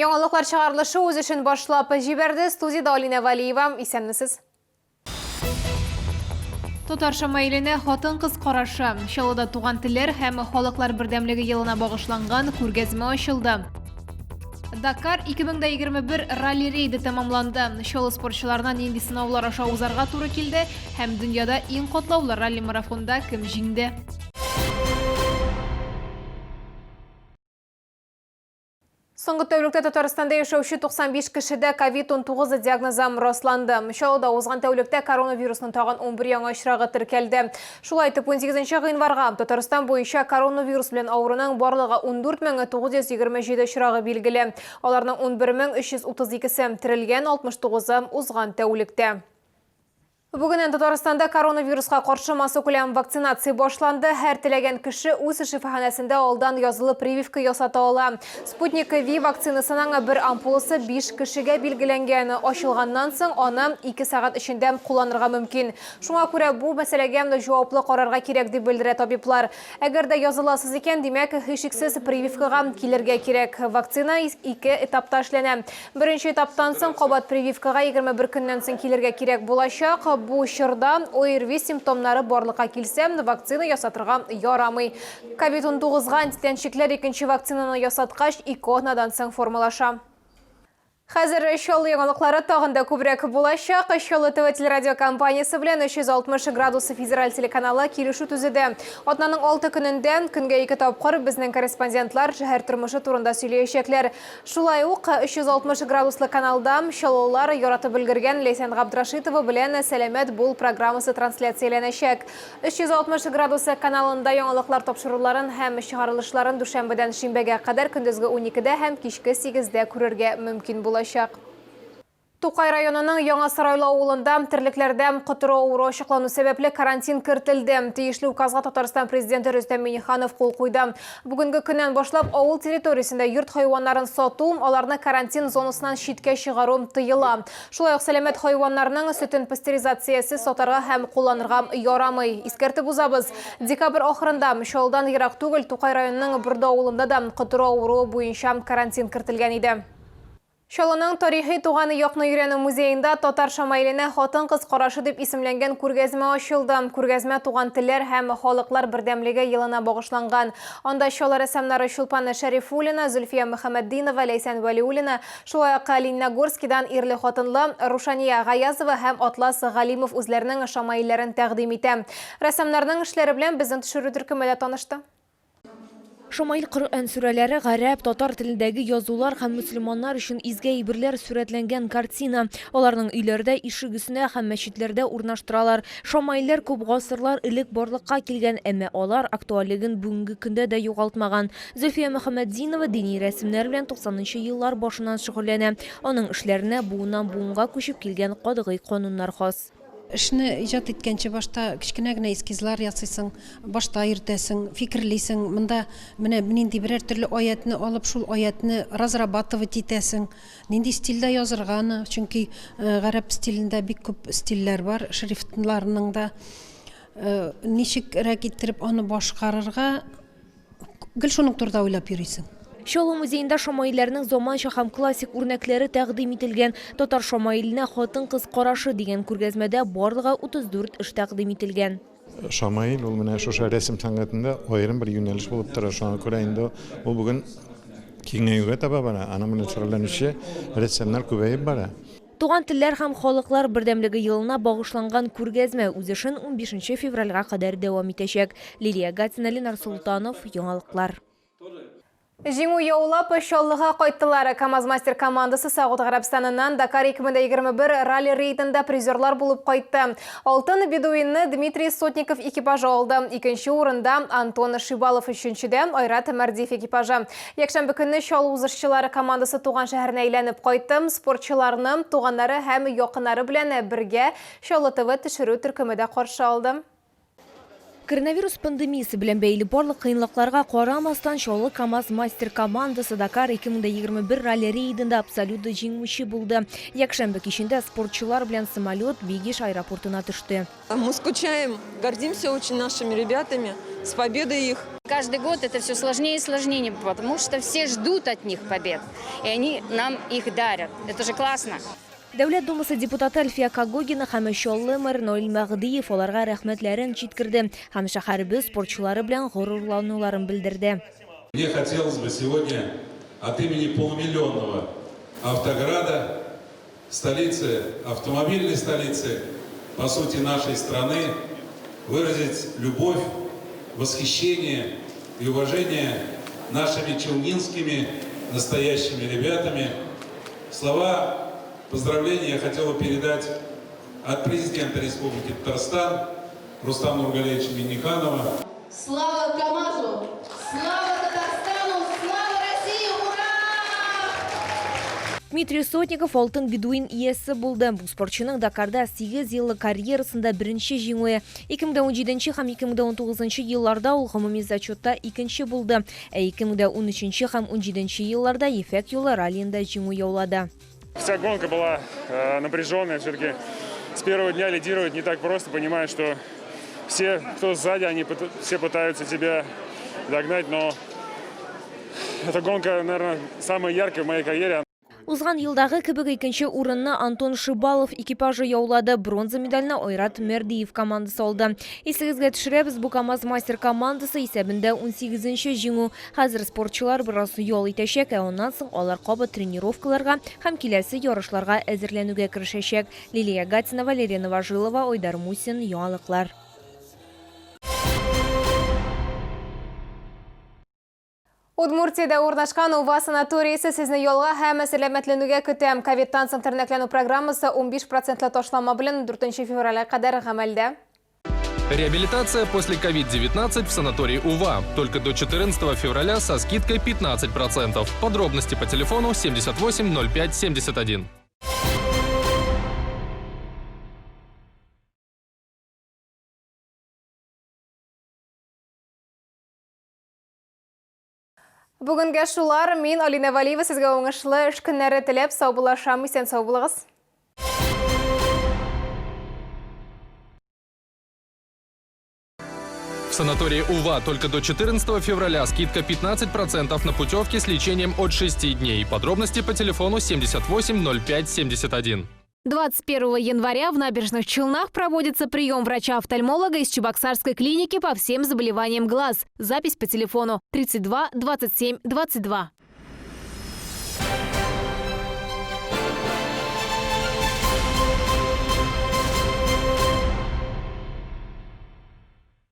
Яңалыклар чыгарылышы үз эшен башлап җибәрде. Студиядә Алинә Вәлиева. Исәнмесез. Татар шамаиленә хатын-кыз карашы. Чаллыда туган телләр һәм халыклар бердәмлеге елына багышланган күргәзмә ачылды. Дакар 2021 ралли-рейды тәмамланды. Чаллы спортчыларына нинди сынаулар аша узарга туры килде һәм дөньяда иң катлаулы ралли-марафонда кем җиңде? Соңгы тәүлектә Татарстанда яшәүче 95 кешедә ковид-19 диагнозы расланды. Чаллыда узган тәүлектә коронавирусның тагын 11 яңа очрагы теркәлде. Шулай итеп, 18 гыйнварга Татарстан буенча коронавирус белән авыруның барлыгы 14927 очрагы билгеле. Аларның 11332-се терелгән, 69-ы узган тәүлектә. Бүгеннән Татарстанда коронавируска каршы массакүләм вакцинация башланды. Һәр теләгән кеше үз шифаханәсендә алдан язылып прививка ясата ала. Спутник Ви вакцинасының бер ампуласы 5 кешегә билгеләнгән. Ачылганнан соң аны 2 сәгать эчендә кулланырга мөмкин. Шуңа күрә бу мәсьәләгә җаваплы карарга кирәк, дип белдерә табиблар. Әгәр дә языласыз икән, димәк, һичшиксез прививкага килергә кирәк. Вакцина ике этапта эшләнә. Беренче этаптан соң кабат прививкага 21 көннән соң килергә кирәк булачак. Бу чорда ОРВИ симптомнары барлыкка килсә, вакцина ясатырга ярамый. Ковид-19 га антитәнчекләр икенче вакцинаны ясаткач, ике атнадан соң формалаша. Хәзер Чаллы яңалыклары тагын да күбрәк булачак. Чаллы ТВ телерадиокомпаниясе белән 360 градус федераль телеканалы килешү төзеде. Атнаның 6 көнендә, көнгә ике тапкыр безнең корреспондентлар шәһәр тормышы турында сөйләячәкләр. Шулай ук 360 градуслы каналда чаллылар яратып өлгергән Ләйсән Габдрашитова белән Сәламәт бул программасы трансляцияләнәчәк. 360 градусы каналында яңалыклар тапшыруларын һәм чыгарылышларын дүшәмбедән шимбәгә кадәр көндезге уникедә һәм кичке сигездә күрергә мөмкин булачак. Тукай районының Яңа Сарайлы авылында терлекләрдә котыру авыруы ачыклану сәбәпле карантин кертелде. Тиешле указга Татарстан Президенты Рөстәм Миңнеханов кул куйды. Бүгенге көннән башлап авыл территориясендә йорт хайваннарын сату, аларны карантин зонасыннан читкә чыгару тыела. Шулай ук сәламәт хайваннарның сөтен пастеризациясез сатарга һәм кулланырга ярамый. Искәртеп узабыз, декабрь ахырында Чаллыдан ерак түгел Тукай районының Борды авылында да котыру авыруы буенча карантин кертелгән иде. Чаллының тарихи туган якны өйрәнү музеенда Татар шамаиленә хатын-кыз карашы дип исемләнгән күргәзмә ачылды. Күргәзмә туган телләр һәм халыклар бердәмлеге елына багышланган. Анда Чаллы рәссамнары Чулпан Шәрифуллина, Зөлфия Мөхәммәтдинова, Ләйсән Вәлиуллина, шулай ук Лениногорскидан ирле-хатынлы Рушания Гаязова һәм Атлас Галимов үзләренең шамаилләрен тәкъдим итә. Рәссамнарның эшләре белән безнең төшерү төркеме дә танышты. Шамаил Коръән сүрәләре, гарәп, татар телендәге язулар һәм мөселманнар өчен изге әйберләр сурәтләнгән картина. Аларның өйләрдә, ишек өстенә һәм мәчетләрдә урнаштыралар. Шамаилләр күп гасырлар элек барлыкка килгән, әмма алар актуальлеген бүгенге көндә дә югалтмаган. Зөлфия Мөхәммәтдинова дини рәсемнәр белән 90 нчы еллар башыннан шөгыльләнә. Аның эшләренә буыннан-буынга күчеп килгән катгый кануннар хас. Эшне иҗат иткәнче башта кечкенә генә эскизлар ясыйсың, башта йөртәсең, фикерлисең. Монда менә нинди берәр төрле аятьне алып, шул аятьне разрабатывать итәсең. Нинди стильдә язырга аны, чөнки гарәп стилендә бик күп стильләр бар, шрифтларның да. Ничегрәк иттереп аны башкарырга, Гел шуның турында уйлап йөрисең. Чаллы музеенда шамаилләрнең заманча һәм классик үрнәкләре тәкъдим ителгән. Татар шамаиленә хатын-кыз карашы дигән күргәзмәдә барлыгы 34 эш тәкъдим ителгән. Шамаил ул менә шушы рәсем сәнгатендә аерым бер юнәлеш булып тора. Шуңа күрә инде ул бүген киңәюгә таба бара. Аның белән шөгыльләнүче рәссамнар күбәеп бара. Туган телләр һәм халыклар бердәмлеге елына багышланган күргәзмә үз эшен унбишенче февральгә кадәр дәвам итәчәк. Лилия Гатина, Ленар Солтанов, Яңалыклар. Җиңү яулап, Чаллыга кайттылар. КАМАЗ-Мастер командасы Согуд Гарәбстаныннан Дакар 2021 ралли-рейдында призерлар булып кайтты. Алтын бедуинны Дмитрий Сотников экипажы алды. Икенче урында Антон Шибалов, өченчедә Айрат Мәрдиев экипажы. Якшәмбе көнне Чаллы узышчылары командасы туган шәһәренә әйләнеп кайтты. Спортчыларны туганнары һәм якыннары белән бергә Чаллы ТВ төшерү төркеме дә каршы алды. Коронавирус пандемиясе белән бәйле барлык кыенлыкларга карамастан, Чаллы КАМАЗ-Мастер командасы Дакар 2021 ралли-рейдында абсолют җиңүче булды. Якшәмбе кичендә спортчылар белән самолет Бигеш аэропортына төште. Мы скучаем, гордимся очень нашими ребятами, с победой их. Каждый год это все сложнее и сложнее, потому что все ждут от них побед, и они нам их дарят. Это же классно. Дәүләт Думасы депутаты Әлфия Когогина һәм Чаллы мэры Наил Мәһдиев аларга рәхмәтләрен җиткерде һәм шәһәребез спортчылары белән горурлануларын белдерде. Мне хотелось бы сегодня от имени полумиллионного автограда, столицы, автомобильной столицы, по сути, нашей страны, выразить любовь, восхищение и уважение нашими челнинскими настоящими ребятами. Слова поздравления я хотел бы передать от президента Республики Татарстан Рустама Нургалиевича Минниханова. Слава КАМАЗу! Слава Татарстану! Слава России! Ура! Дмитрий Сотников алтын бедуин иясе булды. Бу спортчының Дакарда 8 еллык карьерасында беренче җиңүе. 2017 һәм 2019 елларда ул гомуми зачетта икенче булды. Ә 2013 һәм 17 елларда Ефәк юлы раллиенда җиңү яулады. Вся гонка была напряженная. Все-таки с первого дня лидировать не так просто. Понимаешь, что все, кто сзади, они все пытаются тебя догнать, но эта гонка, наверное, самая яркая в моей карьере. Узган елдагы кебек икенче урынны Антон Шибалов экипажы яулады. Бронза медальне Айрат Мердиев командасы алды. Исегезгә төшерәбез, бу КАМАЗ мастер командасы исәбендә 18нче җиңү. Хәзер спортчылар бераз ял итәчәк, ә аннан соң алар кабат тренировкаларга һәм киләсе ярышларга әзерләнүгә керешәчәк. Лилия Гатина, Валерия Новожилова, Айдар Мусин, Яңалыклар. Удмуртиядә урнашкан Ува санаториясе сезне ялга һәм сәламәтләнүгә көтә. Ковидтан соң тернәкләнү программасы 15 процентлы ташлама белән 4 февраля кадәр гамәлдә. Реабилитация после COVID-19 в санатории УВА. Только до 14 февраля со скидкой 15%. Подробности по телефону 78 05 71. Бүгенгә шулар. Мин Алина Валиева сезгә уңышлы эш көннәре теләп саубуллашам. Исән сау булыгыз. В санатории УВА только до 14 февраля скидка 15% на путевки с лечением от 6 дней. Подробности по телефону 78 05 71. 21 января в Набережных Челнах проводится прием врача-офтальмолога из Чебоксарской клиники по всем заболеваниям глаз. Запись по телефону 32 27 22.